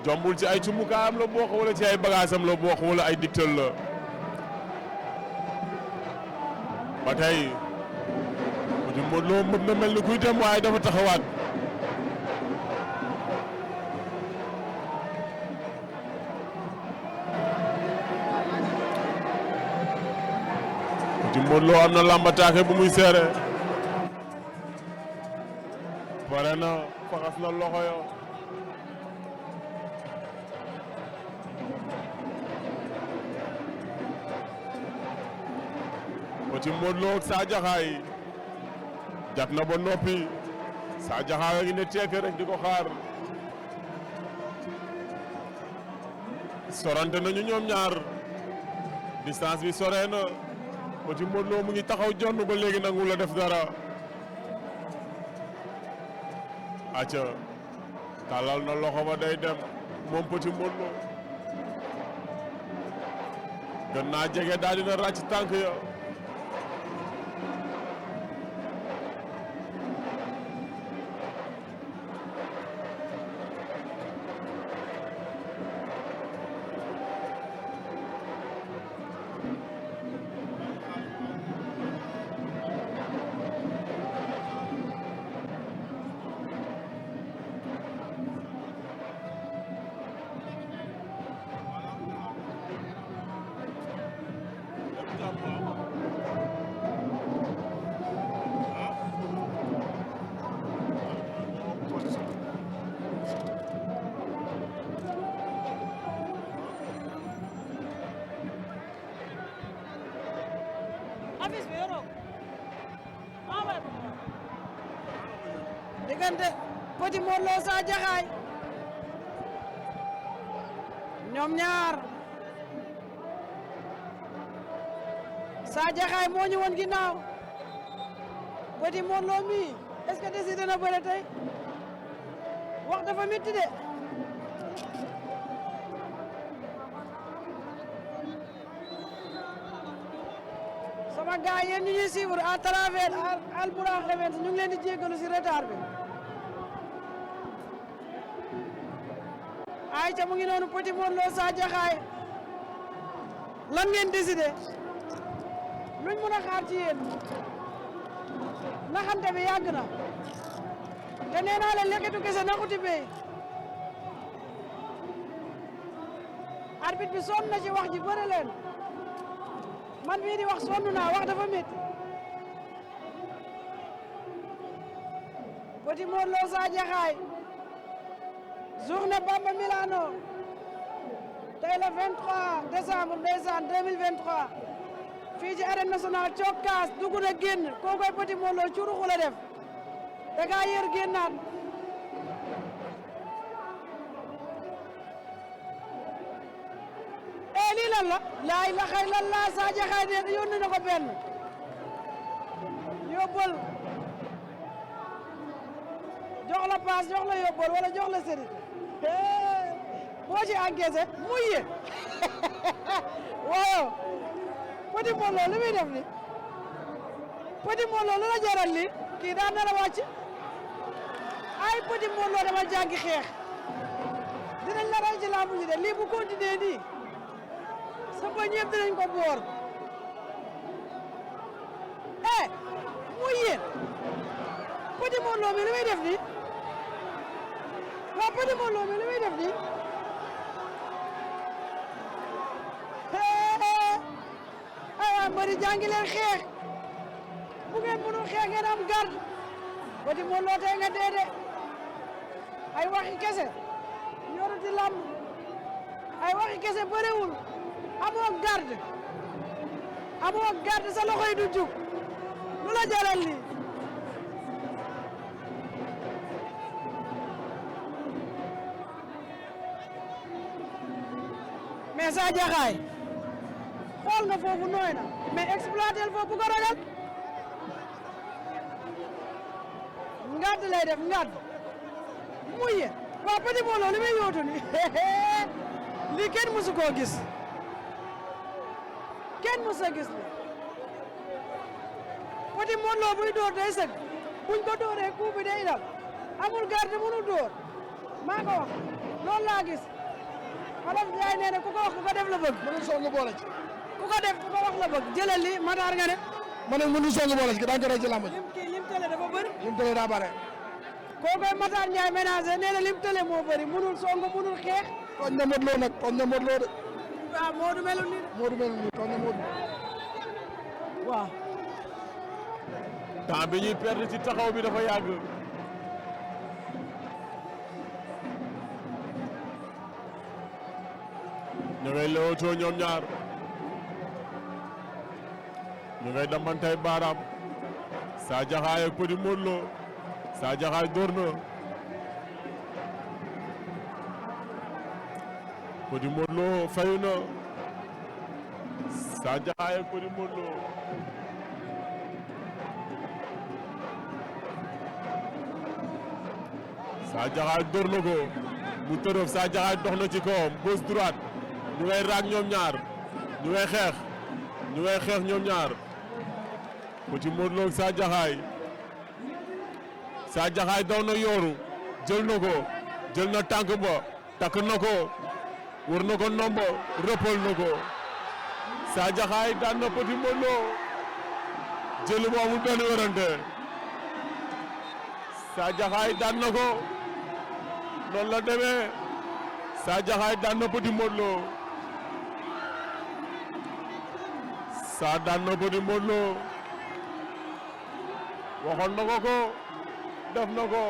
jombul ci ay cumbukaayam la bokk wala ci ay bagaasam la bokk wala ay dictal la ba tey Petit Modou Lo mën na mel ni kuy dem waaye dafa taxawaat Petit Modou Lo am na lambataake bu muy seere pare na faxas na loxo yo Petit Modou Lo ak Sa Diakhaay jat na ba noppi Sa Diakhaay a ngi ne tekk rek di ko xaar sorante nañu ñoom ñaar distance bi sore na Petit Modou Lo mu ngi taxaw jonn ba léegi nangu la def dara acca tàllal na loxo ba day dem moom Petit Modou Lo gën naa jege daal dina ràcc tànk ya diggante Petit Modou Lo Sa Diakhaay ñoom ñaar Sa Diakhaay moo ñu woon ginnaaw Petit Modou Lo mi est-ce que décidé na bëre tey wax dafa métti de sama gars yéen ñu ñuy suivre à travers Albourakh Events ñu ngi leen di jéggalu si retard bi ay ca mu ngi noonu Petit Modou Lo Sa Diakhaay lan ngeen décidé luñ mën a xaar ci yéen naxante bi yàgg na te nee naa leen leketu kese naxuti bey arbitre bi sonn na ci wax ji bëre leen man mii di wax sonn naa wax dafa métti Petit Modou Lo Sa Diakhaay journée Bamba Milano tey le 23 décembre ndeysaan 2023 fii ci arène nationale cokkaas dugg na génn kookoy Petit Modou Lo curuxu la def da gaa yër génnaat lii lan la laa ilaaha illallaah Sa Diakhaay de yónni na ko benn yóbbal jox la paas jox la yóbbal wala jox la sérit boo ci encaissé muy ye waaw Petit Modou Lo li muy def ni Petit Modou Lo lu la jaral li kii daan na la wàcc ay Petit Modou Lo dama jàngi xeex dinañ la rey ci lamb ji de lii bu continuer nii sa ba ñëpp dinañ ko boor muy yéen Petit Modou Lo mi li muy def nii waaw Petit Modou Lo mi li muy def nii ay mbëri jàngi leen xeex bu ngeen mënul xeex ngeen am garde Petit Modou Lo tey nga dee de ay waxi kese yoruti lamb ay waxi kese bëriwul amoo garde sa loxo yi du jug lu la jaral lii mais Sa Diakhaay xool nga foofu nooy na mais exploiter foofu bu ko ragal ngàdd lay def ngàdd muy ye waaw Petit Modou Lo li muy yóotu ni lii kenn mësu koo gis kenn mësu a gis li Petit Modou Lo buy dóor day sëgg buñ ko dóoree coup bi day dal amul garde mënul dóor maa ko wax loolu laa gis Wolof Njaay nee na ku ko wax ku ko def la bëgg. mënul song boole ci. ku ko def ku ko wax la bëgg jëlal li Matar nga ne. ma ne mënul song boole ci daan ko rey ci làmb ji. lim tële dafa bëri. lim tële daa bare. kookoy Matar Ndiaye ménager nee na lim tële moo bëri munul song munul xeex. tooñ na Modou Lo nag tooñ na Modou Lo de. waaw Modou melul nii. Modou melul nii tooñ na Modou. waaw. temps bi ñuy perdre ci taxaw bi dafa yàgg. ñu ngay leewtoo ñoom ñaar. ñu ngay damantay baaraam. Sa Diakhaay ak Petit Modou Lo. Sa Diakhaay door na. Petit Modou Lo fayu na. Sa Diakhaay ak Petit Modou Lo. Sa Diakhaay door na ko mu tërëf Sa Diakhaay dox na ci kawam gauche droite ñu ngay raag ñoom ñaar ñu ngay xeex ñoom ñaar Petit Modou Lo ak Sa Diakhaay. Sa Diakhaay daw na yooru jël na ko jël na tànk ba takk na ko wër na ko nomba rëppal na ko Sa Diakhaay daan na Petit Modou Lo jël bu amul benn werante Sa Diakhaay daan na ko noonu la demee Sa Diakhaay daan na Petit Modou Lo Sa daan na Petit Modou Lo waxoon na ko def na ko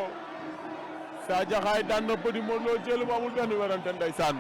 Sa Diakhaay daan na Petit Modou Lo jël bu amul benn werante ndeysaan